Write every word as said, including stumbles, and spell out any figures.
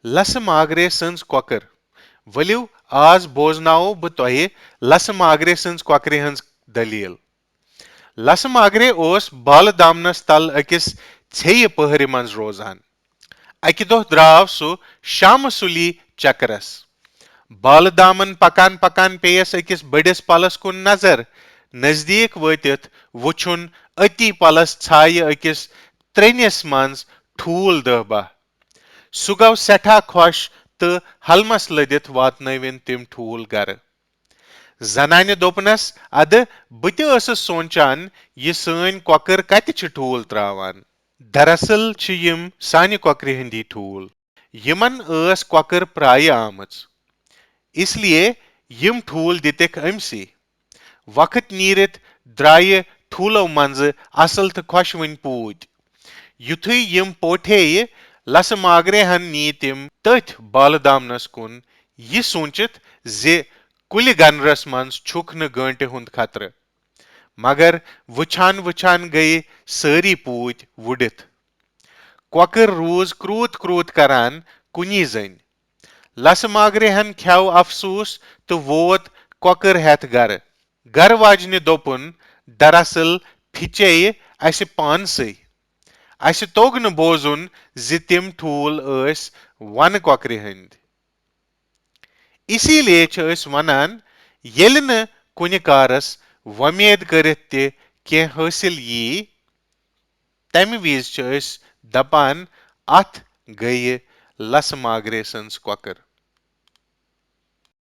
لسہٕ ماگرے سٕنٛز کۄکٕر۔ ؤلِو، آز بوزناوو بہٕ تۄہہِ لسہٕ ماگرے سٕنٛز کۄکرِ ہٕنٛز دٔلیٖل۔ لسہٕ ماگرے اوس بالہٕ دامنس تل أکِس ژھیٚیہِ پٔہرِ منٛز روزان۔ اکہِ دۄہ درٛاو سُہ شامہٕ سُلی چکرس۔ بالہٕ دامن پکان پکان پیٚیس أکِس بٔڑِس پلس کُن نظر۔ نزدیٖک وٲتِتھ وُچھُن، أتی پلس ژھایہِ أکِس ترٛیٚنِس منٛز ٹھوٗل دَہ باہ۔ سُہ گوٚو سٮ۪ٹھاہ خۄش تہٕ حلمس لٔدِتھ واتنٲوِن تِم ٹھوٗل گرٕ۔ زنانہِ دوٚپنس، "ادٕ بہٕ تہِ ٲسٕس سونچان، یہِ سٲنۍ کۄکٕر کتہِ چھِ ٹھوٗل تراوان؟ دراصل چھِ یِم سانہِ کۄکرِ ہٕنٛدی ٹھوٗل۔ یِمن ٲس کۄکٕر پرایہِ آمٕژ، اس لیے یِم ٹھوٗل دِتِکھ أمۍ سٕے۔" وقت نیٖرِتھ درٛایہِ ٹھوٗلو منٛزٕ اصل تہٕ خۄشوٕنۍ پوٗتۍ۔ یُتھُے یِم پوٹھییہِ، لسہٕ ماگرے ہن نی تِم تٔتھۍ بالہٕ دامنس کُن، یہِ سوٗنچِتھ زِ کُلہِ گنرس منٛز چھُکھ نہٕ گٲنٹہِ ہُنٛد خطرٕ۔ مگر وٕچھان وٕچھان گٔیہِ سٲری پوٗتۍ وُڈِتھ۔ کۄکٕر روٗز کرٛوٗت کرٛوٗت کران کُنی زٔنۍ۔ لسہٕ ماگرے ہن کھیوٚو افسوٗس تہٕ ووت کۄکٕر ہٮ۪تھ گرٕ۔ گرٕ واجنہِ دوٚپُن، "دراصل پھِچے اسہِ پانسٕے۔ اسہِ توٚگ نہٕ بوزُن زِ تِم ٹھوٗل ٲسۍ ونہٕ کۄکرِ ہٕنٛدۍ۔ اسی لیے چھِ أسۍ ونان، ییٚلہِ نہٕ کُنہِ کارس وۄمید کٔرِتھ تہِ کینٛہہ حٲصِل یی، تمہِ وِزِ چھِ أسۍ دپان، اتھ گٔیہِ لسہٕ ماگرے سٕنٛز کۄکٕر۔"